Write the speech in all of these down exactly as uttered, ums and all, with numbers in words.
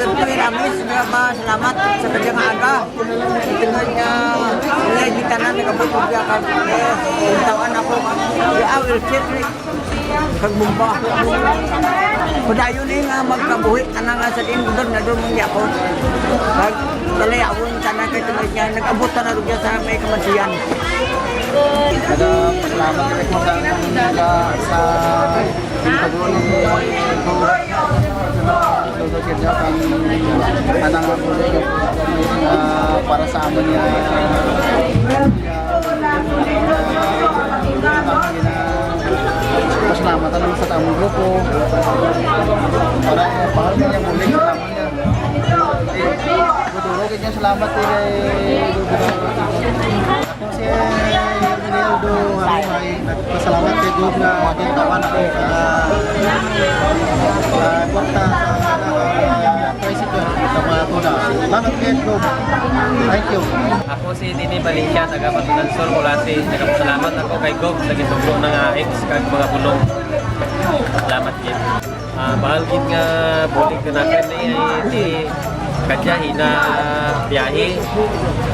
Kuya Ramis, salamat sa kadya nga aga. Tungod nga, wala gid tanan nag-abot og iya kag, eh, tawan ako, I will share kag bomba. Padayon ni nga magkabuhi, ana nga sa diin gobernador mong gyapon. Kag talayawon tana kay tungod nga nag-abot tana rugya sa may kamansiyan. Nagapasalamat kami sa, sa, sa, sa, ah, para sa amun nga, ah, pasalamat lang sa tamong grupo. Para, para niya muli sa amun nga. Eh, duro-duro gid nga salamat, eh, kay Herminildo Haruhay, nagpasalamat kay Gob nga gintawan ako, ah, ah, kwarta, ah, tricycle, sa mga tuna. Salamat kay Gob. Thank you. Ako si Dini Valencia, taga Batunan Sur, Culasi. Nagapasalamat ako kay Gob sa gitugro na nga X kag mga bulong. Salamat gid. Ah, bahal gid nga bulig kanakun ni, ti kadya hina biyahe,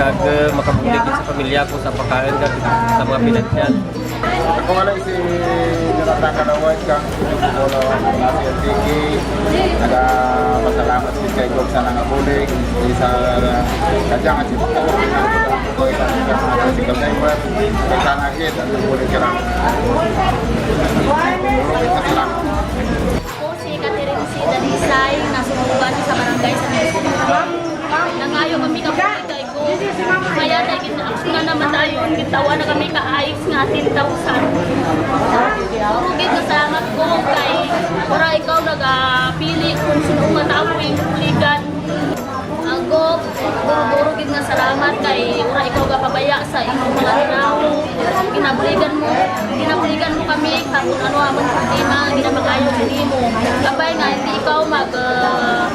kag, eh, makabulig gid sa pamilya ko sa pakaun kag sa mga pinansyal. Ako nga lang si Jonathan Kalawad, kang Polo, si L P K. Nagapasalamat gid kay Gob sa nga bulig, sa kadya nga si Polo, sa tricycle driver, sa nga gid, ang bulig ka lang. Salamat. Ako si Catherine C. Dalisay, nasunugan sa barangay San Isidro. Nangayo kami kabulig kay Gob. Kaya dahil gina-aksyonan na man dayon, gintawan na kami ka ayos nga ten thousand. Duro gid nga salamat, Gob, kay wara ikaw nagapili kung sin-o nga tawo ang buligan. Ah, Gob, duro-duro gid nga salamat kay wara ikaw gapabaya sa imong mga tinawo. Ginabuligan mo, ginabuligan mo kami sa kung ano amon problema, ginapakayo kanimo. Kabay nga hindi ikaw mag, ah,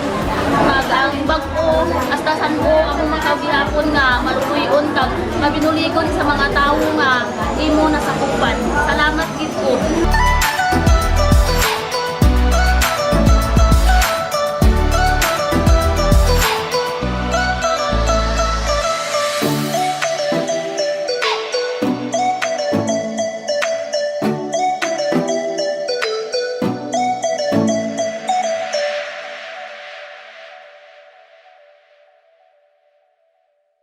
mag-ambag o hasta san-o amon mga gihapon nga maluloy-on kag mabinuligon sa mga tawo nga imo nasakupan. Salamat gid, Gob.